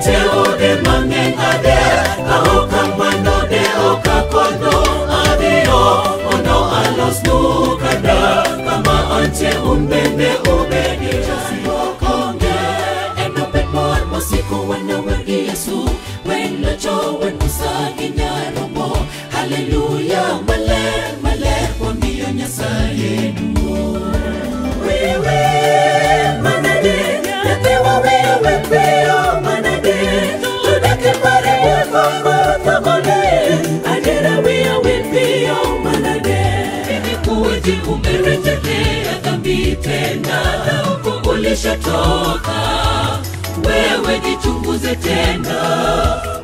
Antie ode mang'eny ader, ka ok kamano de ok akono adhiyo mondo alosnu kar kama antie un bende ubedie. Chandruok onge, enobed mor mosiko wanawer gi Yesu, wen locho wen Musa gi Nyaromo. Haleluya, maler maler wamiyo Nyasaye duong'. Wewe manade, nyathiwa weyo wek piyo manade, to dak e pare wuoth thagone, adiera wiya wil piyo manade. Imekuwaje umerejelea dhambi tena na huko ulishatoka? Wewe jichunguze tena,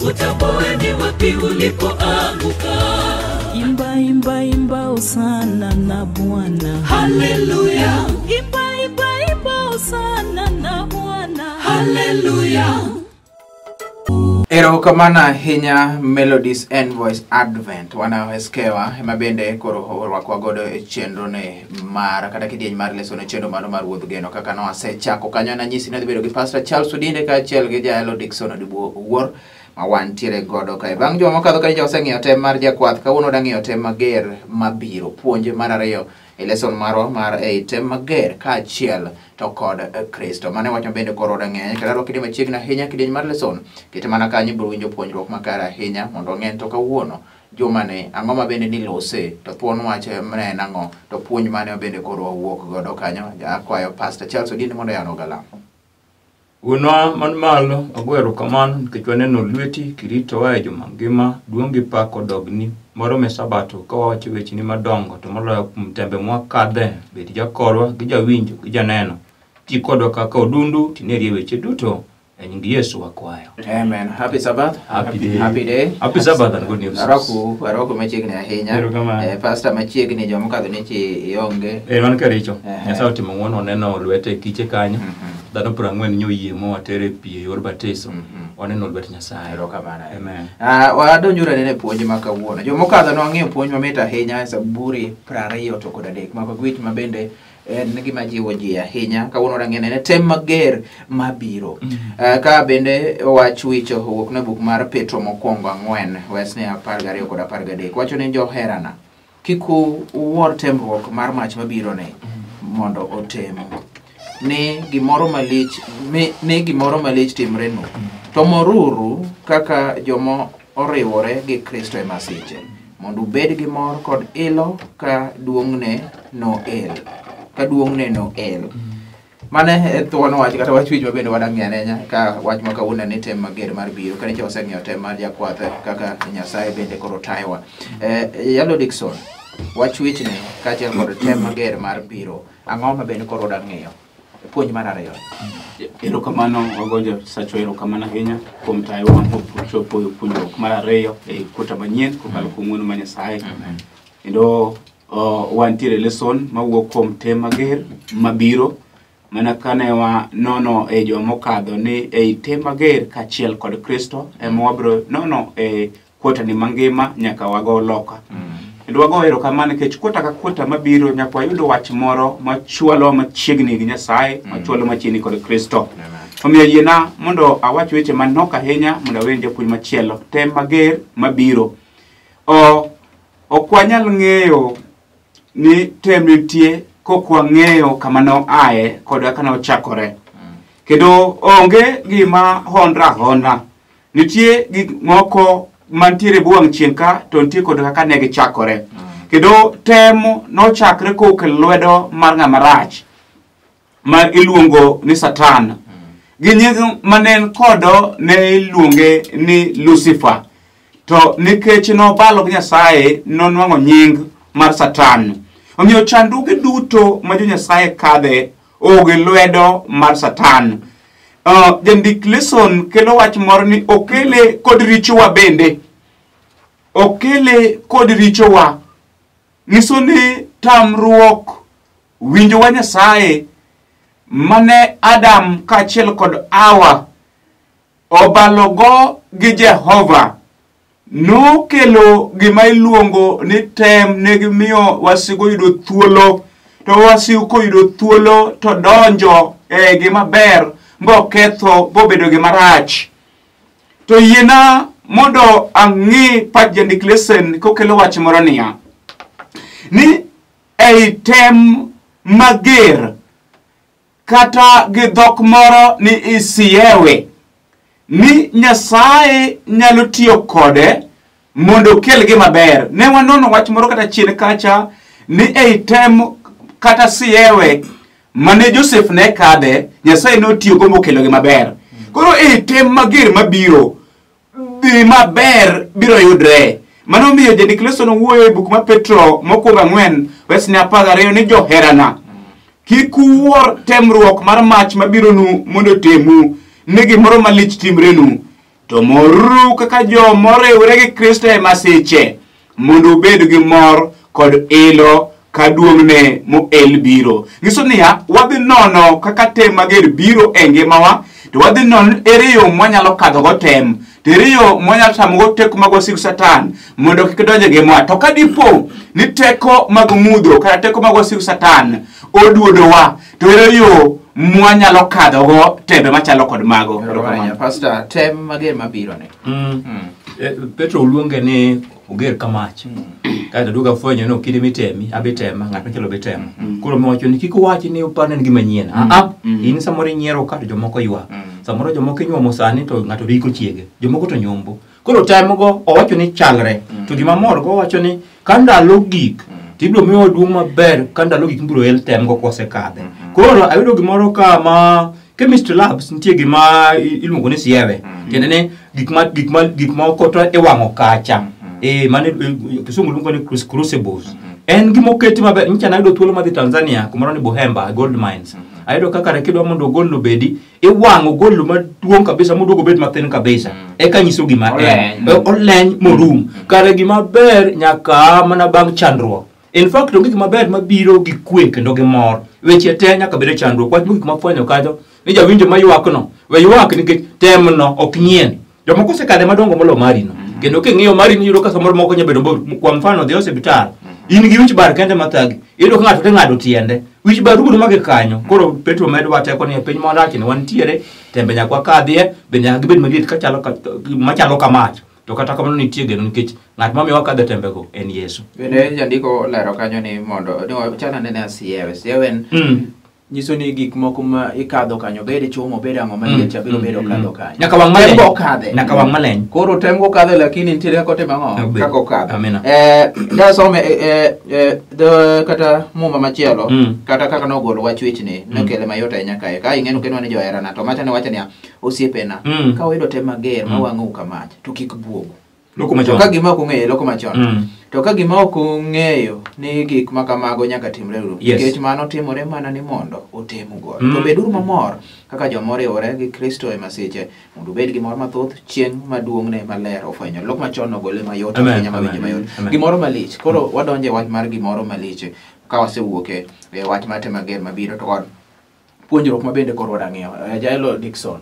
utambue ni wapi ulipoanguka. Imba, imba, imba hosana na Bwana. Haleluya, Imba, imba, imba hosana na Bwana. haleluya. Erokamano ahinya Melodies and Voice Advent wana SK wa ema bende koro orwakwa godo e chenro ne mar kata kidieny mar leso ne chenro mano mar wuodh geno kaka nowasechako kanyo nanyisi ni adhi bedo gi Pastor Charles Odinde kaachiel gi Jaelo Dickson Odibuo Owuor ma wantiere godo kae. Bang' juma mokadho kanyo waseng'iyo tem mar jakwath, kawuono dang'iyo tem mager mabiro, puonj mar ariyo e lesson marwa mar ei tem mager kaachiel to kod Kristo. Mano e wach ma bende koro dang'eny kendo arwaki ni machiegni ahinya kidieny mar lesson kete mana kanyo ibiro winjo puonjruok makare ahinya mondo wang'e to kawuono jumani ang'o ma bende nilose to thuon wach ne en ang'o to puonj mane ma bende koro wawuok godo kanyo. Akwayo Pastor Charles Odinde mondo oyawnwa galam. Wuonwa man malo, ago erokamano nikech waneno lweti kiritowa e juma ngima, duong' gi pak odogni. Moro me sabato ka wawacho wecheni madongo to moloyo kuom tembe mwakadhe, bed jakorwa gi jawinjo gi janeno. Ti kodwa kaka odundu tinerie weche duto. E nying Yesu wakwayo. Amen. Happy Sabbath. Happy day. Happy day. Happy Sabbath and good news. Arwaku, arwaku machiegni ahinya. Erokamano. Pastor machiegni joma okadho ni ionge. Eh, wan karicho. Ehe. Nyasaye otimo ng'wono oneno lwete e kiche kanyo. Dhano 40 nyoyie mowatere e pi e yor batiso. Waneno lwet Nyasaye. Erokamano. Amen. Ah, wadonjore nene puonj ma kawuono. Joma okadho nwang'iyo puonj mamit ahinya e Zaburi 23 mako gwich ma bende en gima jiwo ji ahinya. Kawuono wang'iyo nene tem mager mabiro. Ka bende wach wich owuok ne buk mar Petro mokwongo 4 wesne 12 kod 13 wacho ni joherana kik uwuor temruok mar mach mabiro ne mondo otemu ni gimoro malich mi, ni gimoro malich timrenu to moruru kaka joma oriwore gi Kristo e masiche mondo ubed gi mor kod ilo ka duong'ne noel ka duong'ne noel. Mano e thuon wach kata wach wich ma bende wadang'iyo ahinya ka wach ma kawuono ni tem mager mar biro ka nyicha waseng'iyo tem mar jakwath kaka Nyasaye bende koro tayowa. Yalo Dickson, wach wichni kaachiel kod tem mager mar biro ang'o ma bende koro wadang'iyo puonj mar ariyo? Erokamano wagojo sacho erokamano ahinya kuom tayowa mochopo e puonjruok mar ariyo e kota manyien kokalo kuom ng'wono mar Nyasaye. Kendo wantiere lesson mawuok kuom tem mager mabiro mana kane wanono e juma mokadho ni ei tem mager kaachiel kod Kristo ema wabiro nono e kwota ni mangima nyaka wago loka. Kendo wago erokamano nikech kwota ka kwota mabiro nyaka wayud wach moro machwalowa machiegni gi Nyasaye, machwalo machiegni kod Kristo. Omiyo yiena mondo awach weche manok ahinya mondo awen japuonj machielo. Tem mager mabiro. Ok wanyal ng'eyo ni tem nitie kok wang'eyo kama noaye kod kaka nochakore. Kendo onge gima hondra ahonda. Nitie gik moko mantiere e bwo wang' chieng' ka to nitie kod kaka ne gichakore. Kendo tem nochakre kowuok e lwedo mar ng'ama rach ma iluongo ni Satan. Gi nying mane en kodo ne iluonge ni Lucifer. To nikech nobalo gi Nyasaye, nonwang'o nying mar Satan. Omiyo chandruoge duto ma jo Nyasaye kadhe owuok e lwedo mar Satan. Jandik lesson kelo wach moro ni okele kod richowa bende. Okele kod richowa. Nyiso ni tamruok winjowa Nyasaye mane Adam kaachiel kod Hawa obalogo gi Jehova nokelo gima iluongo ni tem ne gimiyo wasigu oyudo thuolo to wasigu koyudo thuolo to donjo e gima ber boketho bobedo gima rach. To yiena mondo ang'i pach jandik lesen kokelo wach moro niya, ni ei tem mager kata gi dhok moro ni isiewe, ni Nyasaye nyalo tiyo kode mondo okel gima ber. Ne wanono wach moro kata chien kacha ni ei tem kata siewe mane Joseph ne kadhe, Nyasaye notiyogo mokelo gima ber. Koro ei tem mager mabiro, gima ber biro yudre. Mano miyo jandik lesono wuoyo e buk ma Petro mokwongo 4 wesne 12 ni joherana, kik uwuor temruok mar mach mabironu mondo temu, ni gimoro malich timrenu, to moruru kaka jomoriwre gi Kristo e masiche, mondo ubed gi mor kod ilo ka duong'ne moel biro. Nyiso niya, wadhi nono kaka tem mager biro e ngimawa, to wadhi nono ere yo mwanyalo kadhogo tem, to ere yo mwanyalo tamogo teko mag wasigu Satan mondo kik donj e ngimawa. To ka dipo ni teko mag mudho kata teko mag wasigu Satan oduodowa, to ere yo mwanyalo kadhogo tembe machalo kod mago. Pastor, tem mager mabiro ni. Petro luonge ni oger ka mach. Kaeto duogo afwenyo ni ok in mitemi, abi tema, ng'at machielo be temo. Koro mowacho ni kik uwach ni upar ni en gima nyien. In samoro inyiero ka to jomoko ywak. Samoro jomoko inyuomo sani to ng'ato riko chiege, jomoko to nyombo. Koro temgo owacho ni chalre. To gima mor go owacho ni ka ndalo gik tibiro miyowa duong' maber ka ndalo gik mibiro el temgo kosekadhe. Koro ayudo gimoro ka ma chemistry labs nitie gima iluongo ni siewe. Tiende ni gik moko to iwang'o kacha. Mane kisungu luongo ni crucibles. En gima oketi maber. Nyicha nayudo thuolo madhi Tanzania kumoro ni Buhemba gold mines. Ayudo kaka kare kidwa mondo gold obedi, iwang'o gold maduong' kabisa moduogo obed mathin kabisa. Eka nyiso gima en. Oleny morum. Kare gima ber nyaka mana bang' chandruok. In fact, onge gima ber mabiro gi kwe kendo gi mor. Weche te nyaka bed e chandruok. Wach mogik mafwenyo kanyo ni jawinjo maywakno, we ywak nikech temno ok nyien. Jomoko osekadhe madongo molo marino. Kendo king'iyo marino iyudo ka samoro moko nyalo bedo mabor. Kwa mfano dhi e osiptal, in gi wich bar kende mathagi, iyudo ka ng'ato te ng'ado tiende. Wich bar rumo magi kanyo. Koro Petro medowa teko ni e piny marachni wantiere, tembe nyaka wakadhie, bende nyaka gibed maliet machalo ka mach. To kata kamano nitie geno nikech ng'at mamiyo wakadho e tembego en Yesu. Bende jandiko olero kanyo ni mondo ni wachana nene siewe. Siewe en nyiso ni gik moko ma ikadho kanyo, bed chuma, bed ang'o maliet cha biro bedo kadho kanyo. Nyaka wang' maleny. Temgo okadhe. Nyaka wang' maleny. Koro temgo okadhe lakini nitiere kaka otimo ang'o? Kaka okadho. Amina. Dasome kata muma machielo, kata kaka nogolo wach wechni, nokele mayot ahinya kae. Ka ing'eno kenwa ni joherana, to macha ne wacho niya, osiepena, ka uyudo tem mager mawang'ou ka mach, to kik buogu. Loko machon. To ka gima ok ung'eyo, loko machon. To ka gima ok ung'eyo ni gik ma kamago nyaka timre uru. Nikech mano timore mana ni mondo otemu godo. To beduru mamor kaka joma oriwore gi Kristo e masiche, mondo ubed gi mor mathoth chieng' maduong'ne maler ofwenyo. Loko machon nogole mayot ahinya mawinjo mayot. Gimoro malich. Koro wadonjo e wach mar gimoro malich ka wasewuok e wach mar tem mager mabiro to kod puonjruok ma bende koro wadang'iyo. Jaelo Dickson,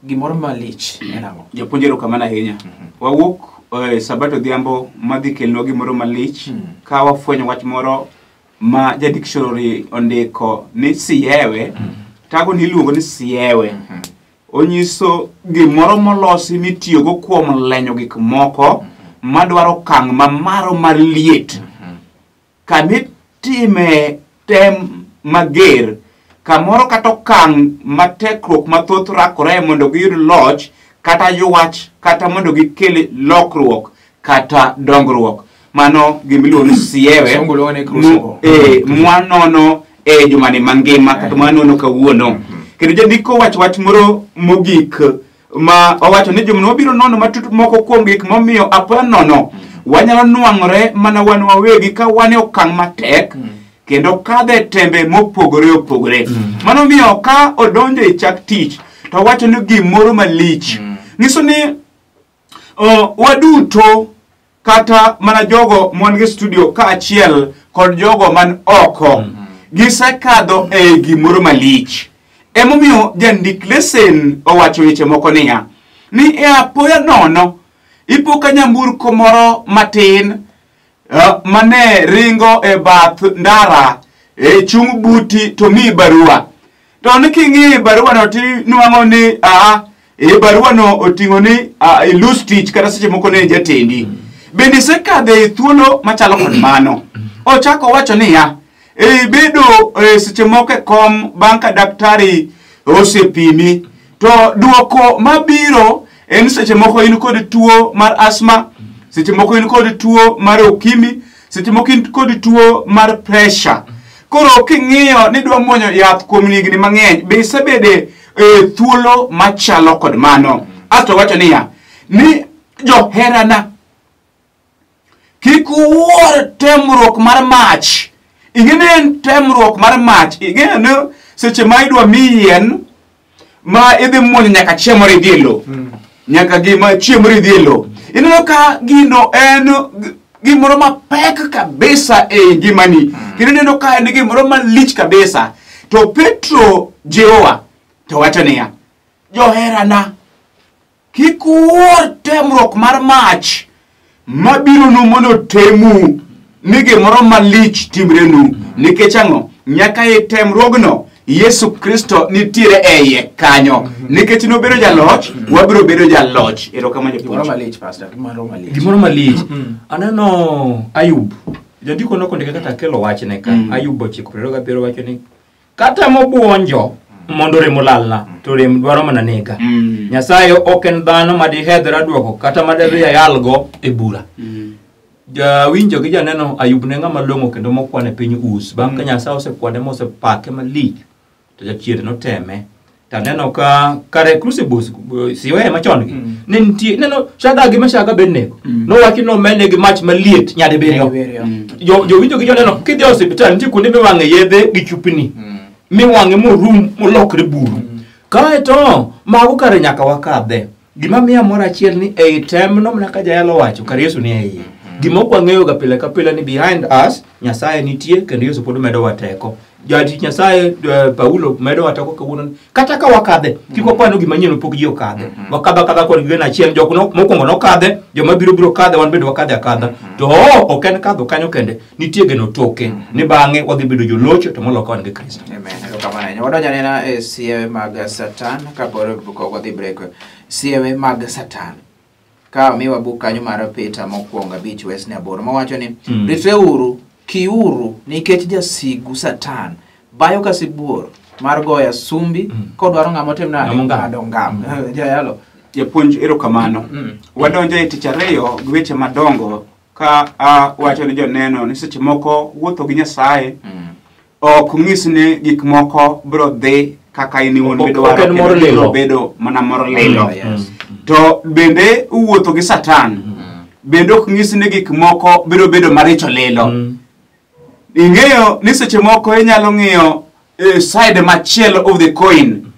gimoro malich en ang'o? Japuonj erokamano ahinya. Wawuok Sabato odhiambo madhi kelnwa gimoro malich ka wafwenyo wach moro ma ja dictionary ondiko ni siewe. Tago ni iluongo ni siewe. Onyiso gimoro molosi mitiyogo kuom lenyo gik moko madwaro okang' mamalo mar liet. Kamitime tem mager, kamoro kata okang' ma tekruok mathoth rakore mondo giyud loch kata ywach kata mondo gikel lokruok kata dongruok. Mano gimiluongo ni siewe. Kisungu luongo ni crucible. Mwanono e jumani mangima kata mwanono kawuono. Kendo jandiko wacho wach moro mogik ma owacho ni jumani wabiro nono matut moko kuom gik momiyo apoya nono wanyalo nwang'ore mana wan wawegi ka wan e okang' matek kendo kadhe tembe mopogore opogore. Mano miyo ka odonjo e chak tich to wacho ni gimoro malich. Nyiso ni waduto kata mana jogo man gi studio kaachiel kod jogo man oko gisekadho e gimoro malich. Emomiyo jandik lesen owacho weche moko niya, ni e apoya nono ipo ka nyamburko moro matin mane ringo e bath ndara e chung' buti to miyi barua. To ni king'i barua no tinwang'o ni E barua no oting'o ni ilus tich kata seche moko ne jatendi. Bende isekadhe e thuolo machalo kod mano. Ochako wacho niya, ibedo seche moko e kom bang' ka daktari osepimi, to duoko mabiro en seche moko in kod tuo mar asthma, seche moko in kod tuo mar okimi, seche moko in kod tuo mar pressure. Koro king'iyo ni idwa muonyo yath kuom higni mang'eny, be isebede e thuolo machalo kod mano? Asto wacho niya, ni joherana, kik uwuor temruok mar mach. Ing'e ni en temruok mar mach. Ing'eyo ni seche ma idwa miyi yien ma idhi muonyo nyaka chieng' moro idhi e lo. Nyaka gima chieng' moro idhi e lo. Ineno ka gino en gimoro mapek kabisa e ngimani. Kendo ineno ka en gimoro malich kabisa. To Petro jiwowa to wacho niya, joherana, kik uwuor temruok mar mach mabironu mondo temu ni gimoro malich timrenu. Nikech ang'o? Nyaka e temruogno Yesu Kristo nitiere e iye kanyo. Nikech nobedo jaloch, wabiro bedo jaloch. Erokamano Gimoro japuonj. malich, pastor, gimoro malich. Gimoro malich. Aneno Ayub. Jandiko nokondike kata akelo wachne ka. Ayub 9:27 wacho ni kata mobuonjo mondo rem olalna to rem dwaro mana nega. Nyasaye ok en dhano madihedhra duoko kata madidhi ayalgo e bura. Jawinjo gi janeno Ayub ne ng'ama long'o kendo mokwan e piny Uz. Bang' ka Nyasaye osekwane mosepake malich, to jachien noteme. To aneno ka kare crucibles siweye machon gi. Ne nitie neno Shadrach gi Meshach gi Abednego. Nowachi nomene gi mach maliet nyadibiriyo. Jowinjo gi joneno kidhi e osiptal nitie kuonde miwang'e yedhe gi chupni. Miwang'e morum molokre buru. Kaeto mago kare nyaka wakadhe. Gima miya mor achiel ni ei temno mana ka jayalo wacho kar Yesu ni e iye. Gima ok wang'eyo ga pile ka pile ni behind us Nyasaye nitie kendo Yesu pod medowa teko. Jatich Nyasaye Paulo medowa teko kawuono kata ka wakadhe kik wapar gima nyien pok ji okadhe. Wakadho akadha kod geno achiel jok mokwongo nokadhe joma biro biro kadhe wan bende wakadhe akadha. To ok en kadho kanyo kende nitie geno toke ni bang'e wadhi bedo jolocho to moloyo ka wan gi Kristo. Amen. Erokamano ahinya. Wadonjo anena e siewe mag Satan kapod ok wadhi break. Siewe mag Satan. Ka omiwa buk kanyo mar Peter mokwongo 5:8 mawacho ni ritreuru, kiuru nikech jasigu Satan bayo ka sibuor mar goyo asumbi kodwaro ng'ama otim nade? Ng'ama ongam. Jayalo. Japuonj erokamano. Wadonjo e tich ariyo gi weche madongo ka wacho ni joneno ni seche moko wuotho gi Nyasaye ok nyis ni gik moko biro dhi kaka in iwuon midwaro, Ok en mor kendo lilo. biro bedo mana mor lilo. Yes. To bende wuotho gi Satan bende ok nyis ni gik moko biro bedo maricho lilo. Ing'eyo ni seche moko inyalo ng'iyo side machielo of the coin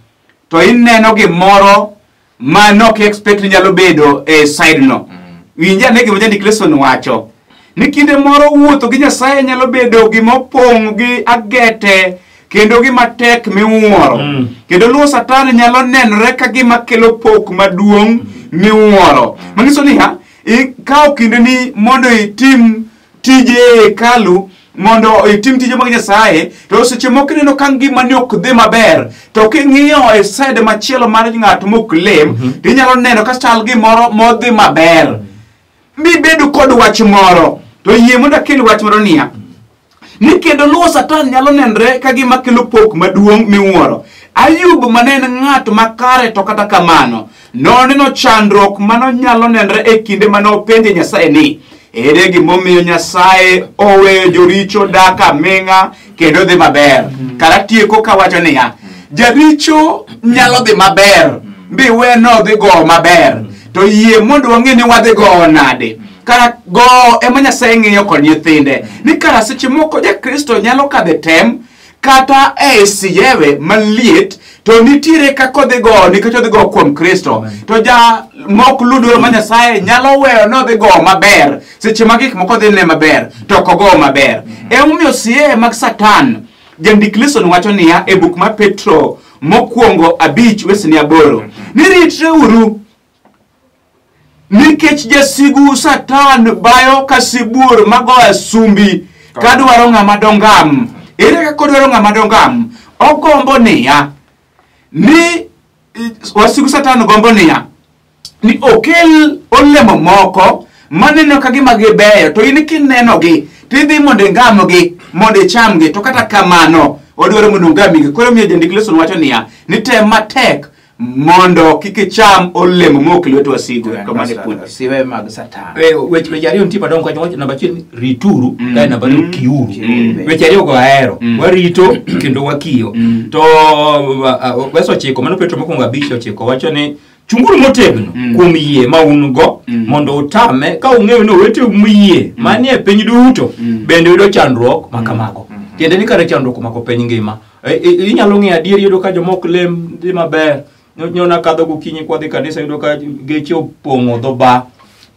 to ineno gimoro ma nok expect ni nyalo bedo e side no. Winj ane gima jandik lesson wacho ni kinde moro wuotho gi Nyasaye nyalo bedo gima opong' gi agete kendo gima tek miwuoro. Kendo luwo Satan nyalo nenore ka gima kelo pok maduong' miwuoro. Manyiso niya, ikawo kindeni mondo itim tije e hekalu, mondo itim tije mag Nyasaye, to seche moko ineno ka ngimani ok dhi maber, to king'iyo e side machielo mar ng'at mok lem, to inyalo neno ka chal gimoro modhi maber. Mibedo kod wach moro, to yie mondo akel wach moro niya, ni kendo luwo Satan nyalo nenre ka gima kelo pok maduong' miwuoro. Ayub mane en ng'at makare to kata kamano, noneno chandruok mano nyalo nenre e kinde mane openje Nyasaye ni, ere gimomiyo Nyasaye oweyo joricho dak aming'a kendo dhi maber? Kara tieko kawacho niya, jaricho nyalo dhi maber, biwe nodhi gowo maber, to yie mondo wang'e ni wadhi gowo nade. Kara gowo ema Nyasaye ng'iyo kod nyithinde. Ni kara seche moko Jakristo nyalo kadho e tem kata e siyewe maliet, to nitiere kaka odhi gowo nikech odhi gowo kuom Kristo. To ja mok luw dwaro mar Nyasaye nyalo weyo ni odhi gowo maber seche ma gik moko dhi ne maber to ok ogowo maber. Emomiyo siyewe mag Satan, jandik lesson wacho niya e buk mar Petro mokwongo 5:8 ni ritreuru nikech jasigu Satan bayo ka sibuor magoyo asumbi kadwaro ng'ama dongam. Ere kaka odwaro ng'ama dongam? Ogombo niya ni Wasigu Satan gombo niya ni okel olemo moko maneno ka gima gibeyo to in kinenogi tidhi mondo ingamgi mondo ichamgi to kata kamano odwaro mondo ungamigi. Koro miyo jandik lesson wacho niya ni tem matek mondo kik icham olemo mok lwet wasigu. Kamano e puonj. Siwe mag Satan. Weche ariyo nitie madongo kacha wacho namba achiel ni rituru kae namba ariyo kiuru. Kiuru. Weche ariyo go ahero. Warito kendo wakiyo. To verse 9 mano Petro mokwongo 5:9 wacho ni chunguru motegno kuom yie ma un go mondo utame ka ung'eyo ni oweteu moyie manie piny duto bende yudo chandruok ma kamago. Tiende ni kare chandruok omako piny ngima. Inyalo ng'eyo adier yudo ka jomok lem dhi maber. Nyona kadho gokinyi kwadhi kanisa yudo ka geche opong'o dho bar.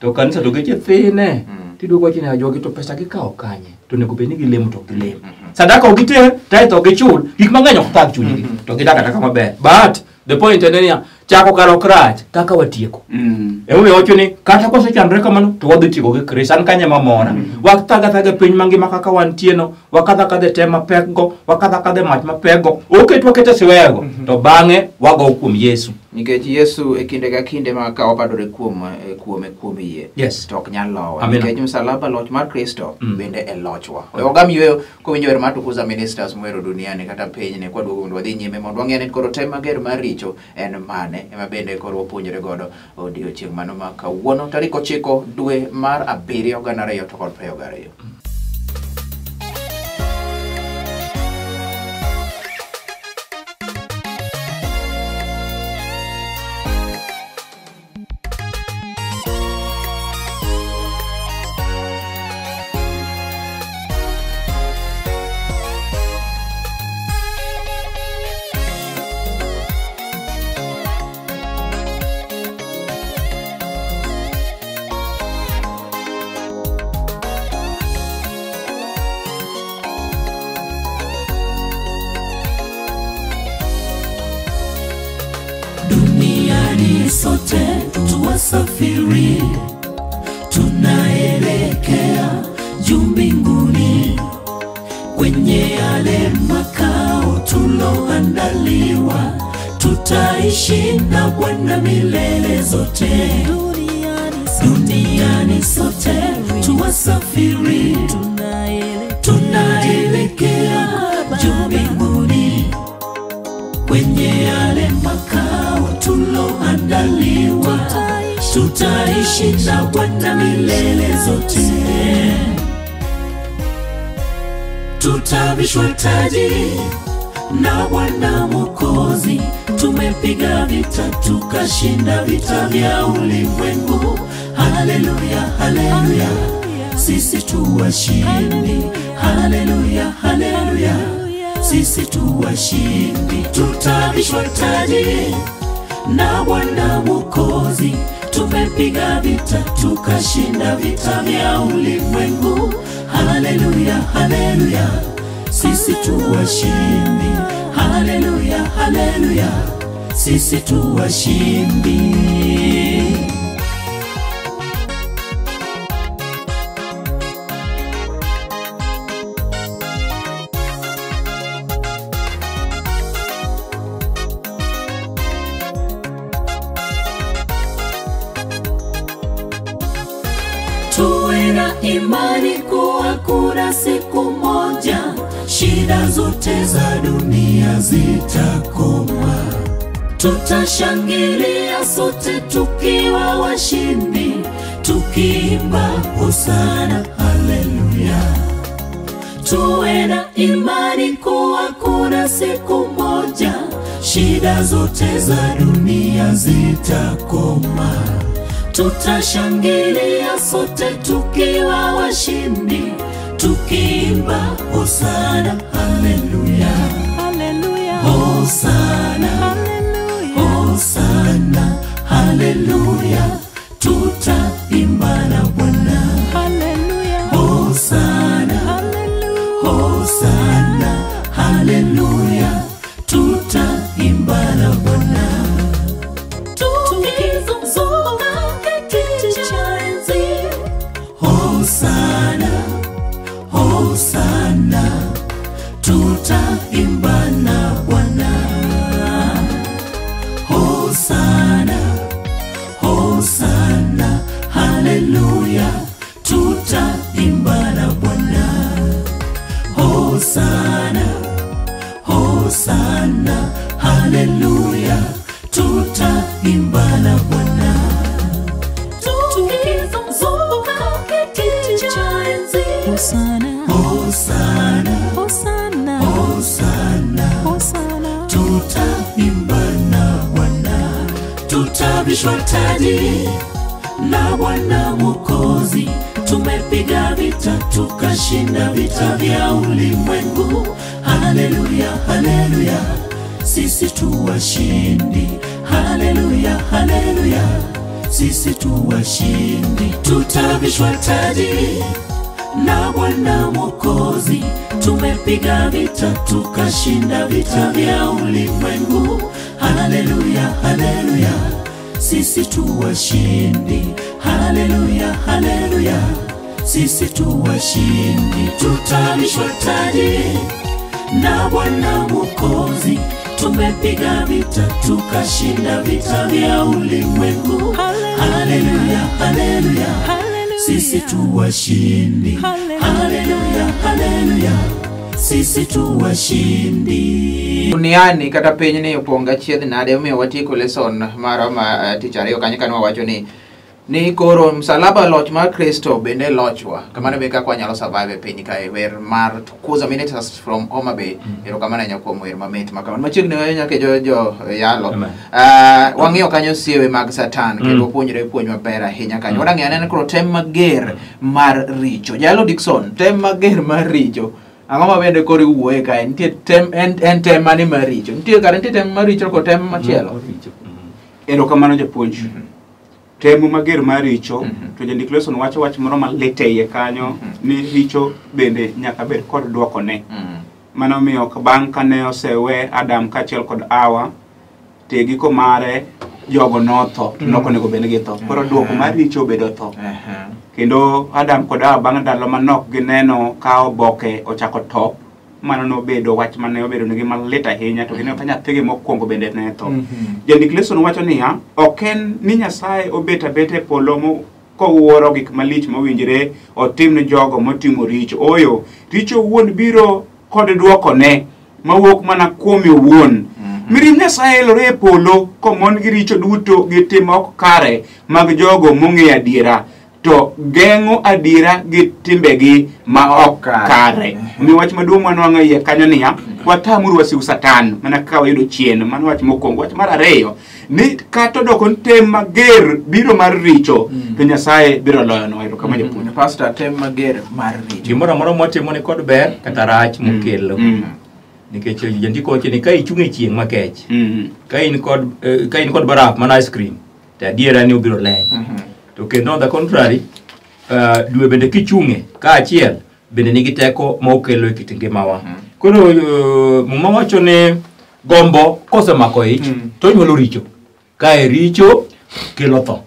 To kanisa to geche thine. Tiduogo wacho ni jogi to pesa gikawo kanye? To onego bed ni gilemo to ok gilem. Sadaka ok giter, tithe ok gichul, gik mang'eny ok thag chunygi. To gidak adaka maber. But the point en niya, chako kar ok rach kaka watieko. Emomiyo wacho ni kata kwasechandore kamano to wadhi tieko gi Kristo. An kanye mamora. Wathaga thaga piny mangima kaka wantie no, wakadho akadha e tem mapek go, wakadho akadha e mach mapek go, oketwa aketa siwego, to bang'e wago kuom Yesu. Nikech Yesu e kinde ka kinde ma ka wabadore kuom kuome kuom yie to ok nyal lowa. Amina. Nikech msalaba loch mar Kristo bende e lochwa. We wagam yueyo kowinjo wer mar Tukuza Ministers mwero duniani kata pinyni kwaduogo mondo wadhi nyime mondo wang'e ni koro tem mager mar richo en mane ema bende koro wapuonjore godo odiochieng' mano ma kawuono tarik 9 dwe mar 7 2022. Duniani sote tuwasafiri, tunaelekea juu mbinguni, kwenye yale makao tuloandaliwa, tutaishi na Bwana milele zote. Duniani sote tuwasafiri, tunaelekea juu mbinguni, kwenye yale makao tuloandaliwa, tutaishi na Bwana milele zote. Tutavishwa taji na Bwana Mwokozi, tumepiga vita tukashinda vita vya ulimwengu. Haleluya, haleluya, sisi tu washindi. Haleluya, haleluya, sisi tu washindi. Tutavishwa taji na Bwana Mwokozi, tumepiga vita tukashinda vita vya ulimwengu. Haleluya, haleluya, sisi tu washindi. Haleluya, haleluya, sisi tu washindi. Tuwe na imani kuwa kuna siku moja shida zote za dunia zitakoma. Tutashangilia sote tukiwa washindi, tukiimba hosana haleluya. Tuwe na imani kuwa kuna siku moja shida zote za dunia zitakoma. Tutashangilia sote tukiwa washindi, tukiimba hosana haleluya. Haleluya. Hosana, Haleluya. hosana haleluya, tutaimba na Bwana. Haleluya. Hosana, Haleluya. hosana haleluya, tutaimba na Bwana. Tukizunguka kiti cha enzi, hosana, hosana, tutaimba na Bwana. Hosana, Hosana, haleluya, tutaimba na Bwana. Tukizunguka kiti cha enzi. Hosana, Hosana, Hosana, Hosana, Hosana. Tutaimba na Bwana, tutavishwa taji na Bwana Mwokozi. Tumepiga vita tukashinda vita vya ulimwengu. Haleluya, haleluya, sisi tu washindi. Haleluya, haleluya, sisi tu washindi. Tutavishwa taji na Bwana Mwokozi. Tumepiga vita tukashinda vita vya ulimwengu. Haleluya, haleluya, sisi tu washindi. Haleluya, haleluya, sisi tu washindi. Tutavishwa taji na Bwana Mwokozi. Tumepiga vita tukashinda vita vya ulimwengu. Haleluya, haleluya, sisi tu washindi. Haleluya, haleluya, sisi tu washindi. Duniani kata piny ni opong' gachiedh nade omiyo watieko lesson marwa ma tich ariyo kanyo kane wawacho ni koro msalaba loch mar Kristo bende lochwa. Kamano be kaka wanyalo survive e piny kae. Wer mar Tukuza Minutes from Homa Bay. Erokamano ahinya kuom wer mamit ma kamano. Machiegni ahinya nyaka jo yalo. Amen. Wang'iyo kanyo siewe mag Satan kendo wapuonjre puonj maber ahinya kanyo. Wadang'iyo anena koro tem mager mar richo. Jalo Dickson, tem mager mar richo. Ang'o ma bende koro iwuoye kae? Nitie tem en tem mane mar richo? Nitie kare nitie tem mar richo kod tem machielo. Erokamano japuonj. Temo mager mar richo, to jandik lesson wacho wach moro malit e iye kanyo, ni richo bende nyaka bed kod dwokone. Mano omiyo bang' kane osewe Adam kaachiel kod Hawa, to e giko mare jogo notho, to nok onego bed ni githo. Koro dwoko mar richo obedo tho. Kendo Adam kod Hawa bang' ndalo manok gineno ka oboke ochako top, mano nobedo wach mane obedo negi malit ahinya, to gineno ka nyathigi mokwongo bende ne tho. Jandik lesson wacho niya, ok en ni Nyasaye obet abeta e polo kowuoro gik malich mowinjore otim ne jogo motimo richo. Ooyo, richo owuon biro kod dwokone mawuok mana kuome owuon. Mirimb Nyasaye elore e polo komon gi richo duto gi tim ma ok kare mag jogo mong'eyo adiera, to geng'o adiera gi timbegi ma ok kare. Omiyo wach maduong' manwang'o e iye kanyo niya, watamuru wasigu Satan mana kaka wayudo chien. Mano wach mokwongo. Wach mar ariyo, ni kata odoko ni tem mager biro mar richo, to Nyasaye biro loyonwa. Erokamano japuonj. Pastor, tem mager mar richo. Gimoro amora mwatimo ni kod ber kata rach mokelo. Nikech jandiko wacho ni ka ichung' e chieng' makech, ka in kod baraf mana ice cream, to adiera ni obiro leny. To kendo on the contrary, dwe bende kichung'e kaachiel bende nigi teko ma okelo e kit ngimawa. Koro Muma wacho ni gombo kosemako ich to onyuolo richo. Kae richo kelo tho.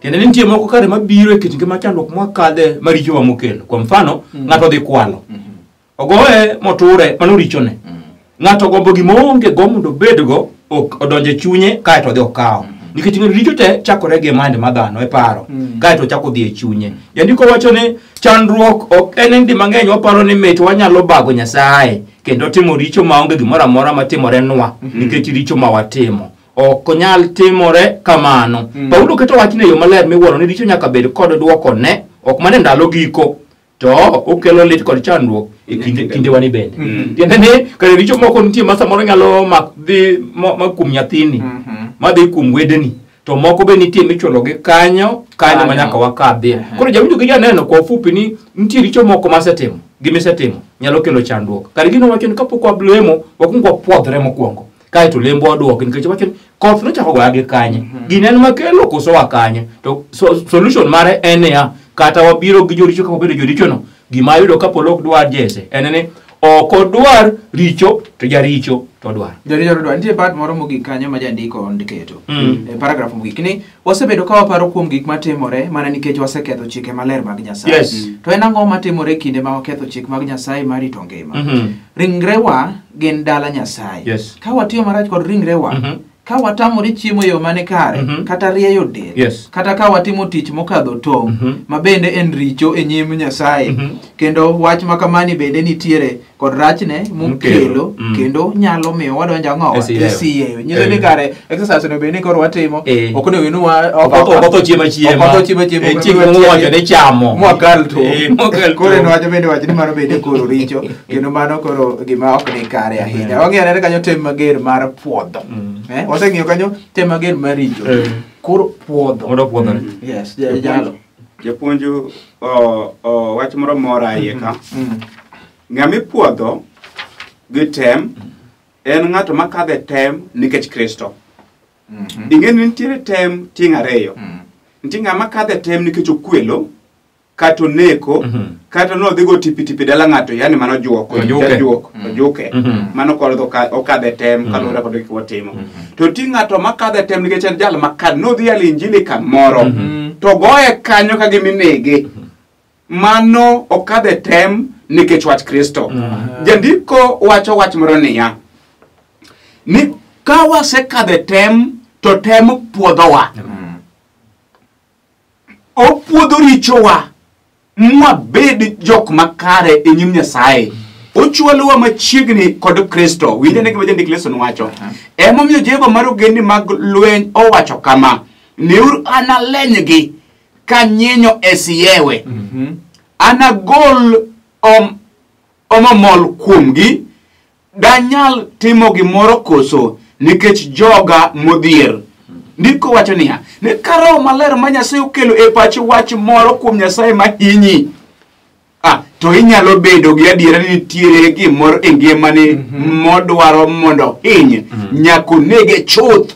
Tiende ni nitie moko kare mabiro e kit ngima chandruok mwakadhe ma richowa mokelo. Kwa mfano, ng'ato odhi kwalo. Ogoye moture, mano richone. Ng'ato gombo gima oonge go mondo obedgo, odonjo e chunye kaeto odhi okawo. Nikech richo te chakore gi mind mar dhano e paro, kaeto ochako dhi e chunye. Jandiko wacho ni chandruok ok en di mang'eny waparo ni mit wanyalo bago Nyasaye kendo timo richo maonge gimoro amora matimore nwa nikech richo ma watimo ok nyal timore kamano. Paulo keto wachne e yo maler miwuoro ni richo nyaka bed kod dwokone, ok mana e ndalo giko, to okelo lit kod chandruok e kindewa ni bende. Tiende ni kare richo moko nitie ma samoro nyalo dhi ma kuom nyathini, madhi kuom wedeni, to moko be nitie michulo gi kanyo kanyo ma nyaka wakadhie. Koro jawinjo gi janeno kwa ufupi ni nitie richo moko masetimo gi misetimo nyalo kelo chandruok. Kare gino wacho ni kapok wablemo wakwong wapuodhre mokwongo, kaeto lembwa oduoki, nikech wacho ni koth nochako goya gi kanye, gini en makelo koso wa kanye. To solution mare en niya, kata wabiro gi joricho kaka wabedo joricho no, gima ayudo ka polo ok dwar Jesse en ni ok odwar richo to jaricho to odwar. Jaricho to odwar. Nitie part moro mogik kanyo ma jandiko ondiketo. E paragraph mogik ni wasebedo ka waparo kuom gik matimore mana nikech waseketho chike maler mag Nyasaye. To en ang'o matimore kinde ma waketho chik mag Nyasaye mar rito ngima? Ringrewa gin dala Nyasaye. Ka watiyo marach kod ringrewa, ka watamore chiemo e yo mane kare, kata rieyo del, kata ka watimo tich mokadho tong', ma bende en richo e nyim Nyasaye. Kendo wach ma kamani bende nitiere Kod rachne mokelo kendo nyalo miyo wadonjo ang'owa E e nyiso ni kare exercise onego bed ni koro watimo ok onego ni wa okotho chiemo achiema okotho chiemo achiema chieng' mowacho ni chamo mwakal to mwakal koro en wacho bende wacho ni mano bende koro richo kendo mano koro gima ok ni kare ahinya. Wang'iyo anena kanyo tem mager mar puodho. Waseng'iyo kanyo tem mager mar richo. Koro puodho. Mondo puodhore. Yes, jalo. Japuonj wach moro mora iye ka. Ng'ama ipuodho gi tem en ng'ato makadho e tem nikech Kristo. Ing'e ni nitiere tem tieng' ariyo. Nitie ng'ama kadho e tem nikech okwelo, kata oneko, kata nodhi go tipitipi dala ng'ato, yani mano juok, jajuok, ojuke. Mano koro okadho e tem kaluwore kod gik watimo. To nitie ng'ato makadho e tem nikech en jal makare, nodhi yalo injili kamoro, to goye kanyo ka giminege. Mano okadho e tem nikech wach Kristo. Jandiko wacho wach moro niya, ni ka wasekadho e tem, to tem puodhowa. Opuodho richowa mwabed jok makare e nyim Nyasaye. Ochwalowa machiegni kod Kristo. Winj ane gima jandik Leson wacho. Emomiyo Jehova mar ogendni mag lweny owacho kama, neuru analenygi ka nyinyo e siewe. Anagol omomol kuomgi, danyal timo gimoro koso nikech joga modhier. Ndiko wacho niya, ni ka Roho Maler ma Nyasaye okelo e pachi wach moro kuom Nyasaye mahinyi, to inyalo bedo gi adiera ni nitiere gimoro e ngimani modwaro mondo hiny, nyaka onege chuth.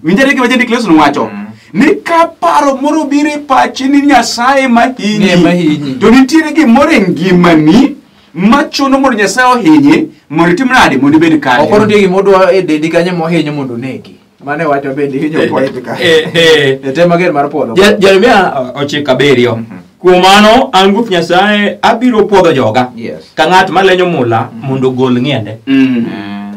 Winj ane gima jandik Leson wacho. Ni ka paro moro obiro e pachi ni Nyasaye mahinyi, to nitiere gimoro e ngimani machuno mondo Nyasaye ohinyi, mondo itim nade mondo ibed kare. Ok nitie gima odwa e dendi kanyo mohinyo mondo onegi. Mano wacho bende hinyo point ka. E tem mager mar puodho. Jeremia 9:7. Kuom mano an Ruoth Nyasaye abiro puodho joga. Ka ng'at malenyo mula mondo ogol ng'iende.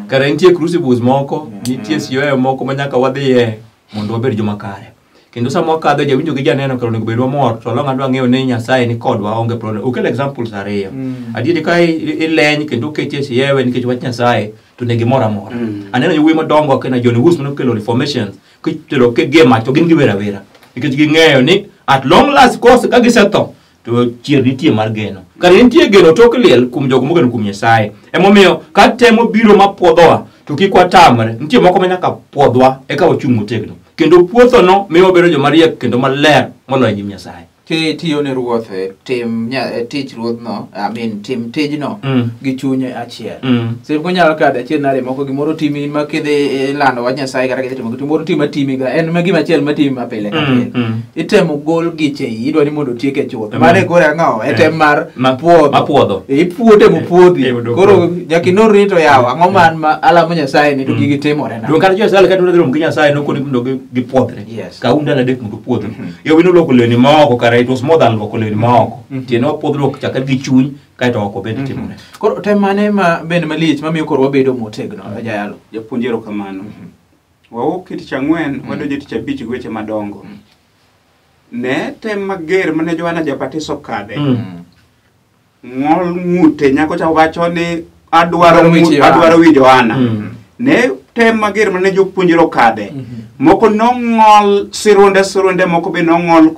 Kare nitie crucibles moko, nitie sioe moko ma nyaka wadhiye mondo wabed joma kare. Kendo sama wakadho jawinjo gi janeno kare onego bed wamor to long adwa ng'eyo ni Nyasaye ni kodwa onge problem. Okel examples ariyo. Adieri ka ileny kendo oketie siewe nikech wach Nyasaye to negi moro amora. Aneno yowuoyi madongo kena John Hus manokelo reformations kitero ke mach to gin giwer awera. Nikech ging'eyo ni at long last course ka gisetho to chier nitie mar geno. Kare nitie geno tok liel kuom jogo mogeno kuom Nyasaye. Emomiyo ka temo biro mapuodhowa to kik watamre. Nitie moko ma nyaka puodhwa eka wachung' motegno. Kendo puothono miyo wabedo joma riek kendo maler moloyo e nyim Nyasaye. Tiyo ne ruoth, tim tich ruodhno, I mean tim tijno gi chuny achiel. Seche moko nyalo kadho achiel nade moko gimoro timi ma kidhi lando wach Nyasaye kata kidhi timo gimoro timo atimi ga en ma gima achiel matimi ma pile ka pile. Itemo gol giche iyi, idwa ni mondo otieke chuth. Mano e koro ang'o? E tem mar puodho. Ipuodhe mopuodhi. Koro nyaka inon ni to yawa ang'o man ma alamo Nyasaye ni to gigi timore na. Donge kata jo-Israel kata nodhi romo gi Nyasaye nokoni mondo gipuodhre. Kaw ndalo 3 mondo upuodhru. Yowuoyi noloko lewni maoko kare it was more than luoko lewni maoko. Tiende wapuodhruok chakre gi chuny kaeto oko bende timore. Koro tem mane ma bende malich mamiyo koro wabedo motegno jayalo? Japuonj erokamano. Wawuok e tich ang'wen wadonjo e tich abich gi weche madongo. Ne tem mager mane Johana Jabatiso okadhe. Ng'ol ng'ute nyako cha wacho ni adwaro wi Johana. Ne tem mager mane jopuonjre okadhe. Moko nong'ol sirunde, moko be nong'ol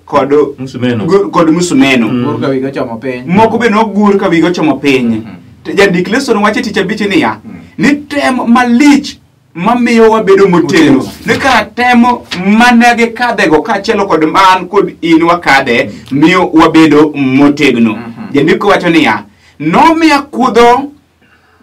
kod musumeno. Kod musumeno. Gur ka wigi ochomo piny. Moko be nogur ka wigi ochomo piny. Jandik Leson wacho tich abich niya, ni tem malich mamiyo wabedo motegno. Ni kara tem mane gikadhego kaachiel kod an kod in wakadhe miyo wabedo motegno. Jandiko wacho niya, nomiya kudho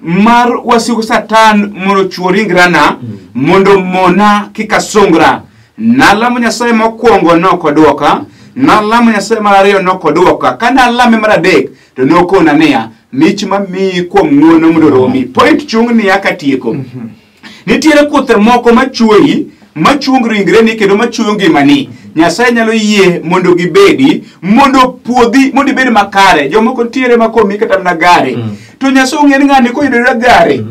mar wasigu Satan mondo ochuo ringrana mondo mona kik asungra. Nalamo Nyasaye mokwongo nokodwoka, nalamo Nyasaye mar ariyo nokodwoka, ka nalame mar adek to nokona niya, mich mamiyi kuom ng'wono mondo oromi. Point chung' niya katieko. Nitiere kuthe moko machuoyi, machuong ringreni kendo machuoyo ngimani. Nyasaye nyalo yie mondo gibedi, mondo puodhi, mondo ibed makare. Jomoko nitiere ma komi kata mana gari. To Nyasaye ong'e ni ng'ani koyudo gari,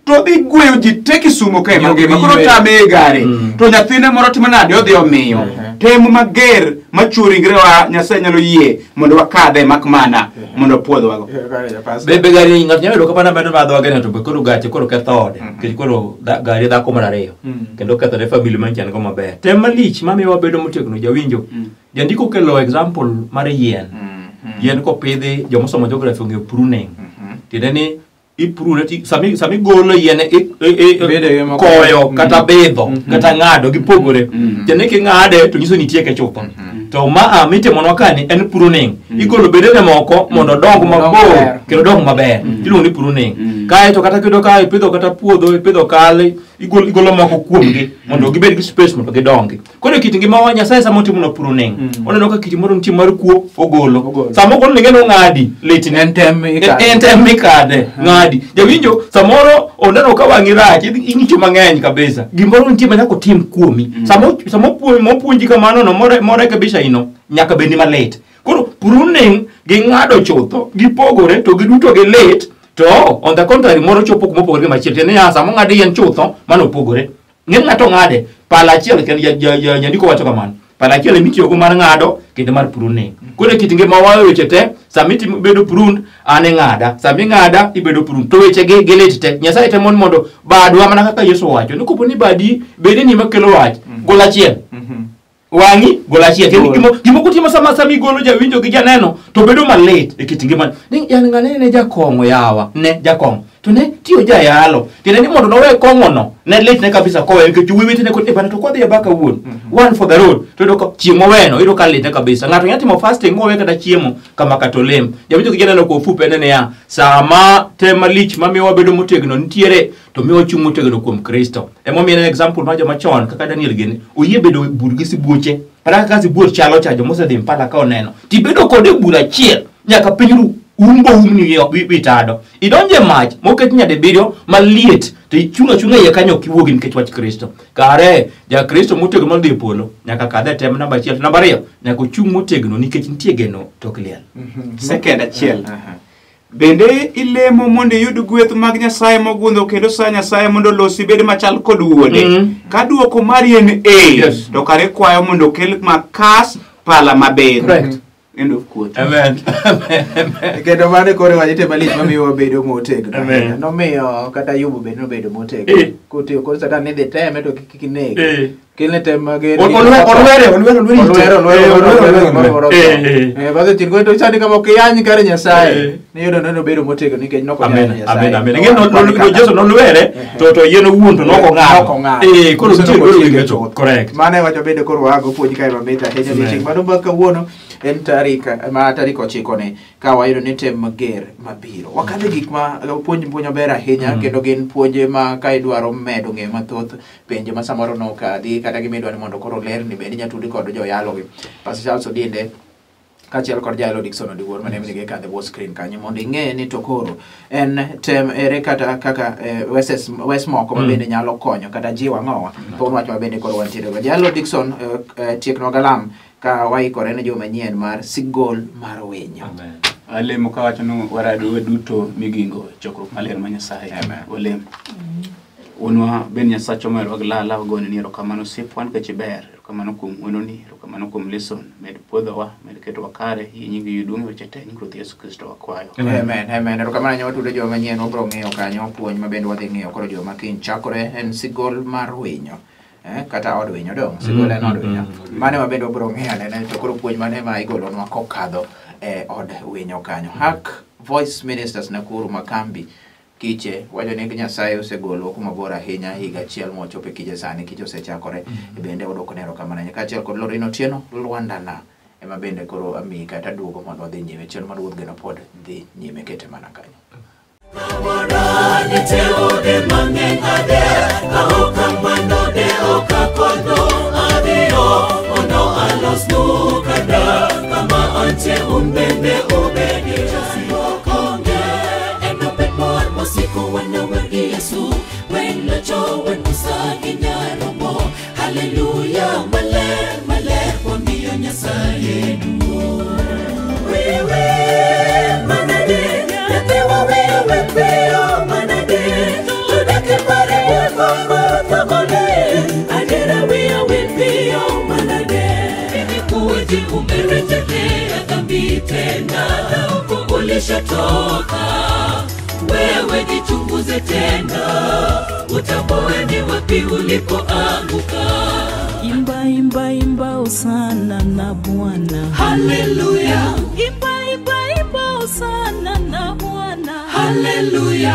To dhi gweyo ji te Kisumo kae mangima koro tame e gari to nyathine moro timo nade odhi omiyo tem mager machuo ringrewa Nyasaye nyalo yie mondo wakadhe mak mana mondo puodhwago. Be gari ng'ato nyalo yudo kamano medo madho wageno to be koro gache koro ketho ode nikech koro gari dhako mar ariyo kendo ketho ne family mantie go maber. Tem malich mamiyo wabedo motegno jawinjo. Jandiko kelo example mar yien. Yien kopidhi jomosomo geography ong'eyo pruning. Tiende ni iprune ti sami golo yien koyo kata bidho kata ng'ado gipogore. Tiende king'ade to nyiso ni itieke chutho. To ma mitimonwa kani en pruning. Igolo bedene moko mondo odong mabor kendo odong maber. Iluongo ni pruning. Kae to kata kiyudo ka ipidho kata puodho ipidho kal igolo moko kuomgi mondo gibed gi space mondo gidongi. Koro kit ngimawa Nyasaye sama otimonwa pruning oneno ka kit moro nitie mar kuo ogolo. Sama ogolo ni ng'adi litne en tem ikade. En tem mikade ng'adi. Jawinjo samoro oneno ka wang'i rach ing'icho mang'eny kabisa. Gimoro nitie ma nyaka otim kuomi. Sama mopuonji kamano no more kabisa ino nyaka bed ni malit. Koro pruning gi ng'ado chutho gipogore to giduto gilit. To on the contrary moro chopo kuma opogore gi machielo. Tiende niya sama ong'ad yien chutho mano opogore. Ng'eny ng'ato ng'ade pala achiel kendo jandiko wacho kamano. Pala achiel emitiyogo mar ng'ado kendo mar pruning. Koro e kit ngimawa weche te sama ibedo pruned an ing'ada sama ing'ada ibedo pruned to weche gi gilit te. Nyasaye temo ni mondo badwa mana kaka Yesu owacho ni kopo ni badi bedeni makelo wach gol achiel. Wang'i gol achiel. Kendo gimoko timo sama igolo jawinjo gi janeno to bedo malit e kit ngimani. Ni yan ng'ane ne jakong'o yawa ne jakong'o to ne tiyo jayalo. Tiende ni mondo nowe kong'o no ne litne kabisa kowe nikech wuoyi wetene kod bana to kwadhi e baka wuon one for the road to iyudo ka chieng' moweno iyudo ka litne kabisa. Ng'ato nyalo timo fasting mowe kata chiemo kama kata olem. Jawinjo gi janeno ko fupe en niya sama tem malich mamiyo wabedo motegno nitiere to miyo wachung' motegno kuom Kristo. Emomiyo en example mar joma chon kaka Daniel gini oyie bedo bur gi sibuoche. Para kaka sibuor chalo cha jomosedhi mpala ka oneno tibedo kode bur achiel nyaka piny ru umbo umni wi tado. Idonje mach moket nyadibiriyo maliet to ichung' achung'a iye kanyo ok iwuogi nikech wach Kristo. Kare ja Kristo motegno modhi e polo nyaka kadh e tem namba achiel. Namba ariyo nyaka ochung' motegno nikech nitie geno tok liel. Second achiel. Bende ilemo mondo iyud gweth mag Nyasaye mogundho kendo sa Nyasaye mondo olosi bed machal kod wuode. Ka duoko mari en ee, to kare kwayo mondo okel makas pala maber. Correct. End of quote. Amen. Kendo mano koro wacho tem malich mamiyo wabedo motegno. Amen. Nomiyo kata Ayubu bende nobedo motegno. Kotiyo kod Satan ni dhi teme to kik inege. Kelne tem mager. Olwere. Olwero. Bas tin to sani kama ok iyany kar Nyasaye. Niyudo ni nobedo motegno nikech nok oyanyo Nyasaye. Amen. Ng'e no Yesu nolwere to yien owuon to nok ong'ado. Koro nitie goro gi chutho. Correct. Mano e wacho bende koro wago puonj kae mamit ahinya odiechieng' mano ma kawuono en tarik ma tarik 9 ni ka wayudo ni tem mager mabiro. Wakadhe gik ma puonj maber ahinya kendo gin puonje ma ka idwaro medo ng'eyo mathoth penjo ma samoro nokadhi kata gima idwaro ni mondo koro lerni bende inyalo tudi kod joyalogi. Pastor Charles Odinde kaachiel kod Jayalo Dickson Odiwuor mane nigi kadhe bwo screen kanyo mondo ing'e ni to koro en tem ere kata kaka wes moko ma bende nyalo konyo kata jiwo ang'owa to wach ma bende koro wantiere go. Jayalo Dickson tieknwa galam ka waikore ne juma manyien mar sigol mar winyo. Alemo kawacho ni waradu duto migingo chokruok maler ma Nyasaye. Olem. Wuonwa ben Nyasacha moherwa gi lala wagoni ni erokamano osiepwa nikech iber, erokamano kuom ng'wononi, erokamano kuom lesson, med puodhowa, med ketowa kare, yie nyingi yud duong' e weche te, nying Ruoth Yesu Kristo wakwayo. Amen, amen. Erokamano ahinya watudo joma manyien wabiro ng'iyo kanyo puonj ma bende wadhi ng'iyo koro joma kiny chakore en sigol mar winyo. Kata od winyo dong, sigol en od winyo. Mano ema bende wabiro ng'iyo anena to koro puonj mane ma igolonwa kokadho e od winyo kanyo. Hack Voice Ministers Nakuru Makambi kiche wacho ni Nyasaye osegolowa kuma bor ahinya higa achiel mochopo e kiche sani kiche osechakore bende wadwoko ne erokamano ahinya kaachiel kod Lorraine Otieno Lwandana ema bende koro amiyi kata duogo mondo wadhi nyime chenro mar wuodh geno pod dhi nyime kete mana kanyo. Hallelujah, maler, maler, wamiyo Nyasaye duong'. Wewe manade, nyathi waweyo wepeyo manade, to Umerejelea dhambi tena na huko ulishatoka. Wewe jichunguze tena, utambue ni wapi ulipoanguka. Imba, imba, imba hosana na Bwana. Haleluya, Imba, imba, imba hosana na Bwana. haleluya.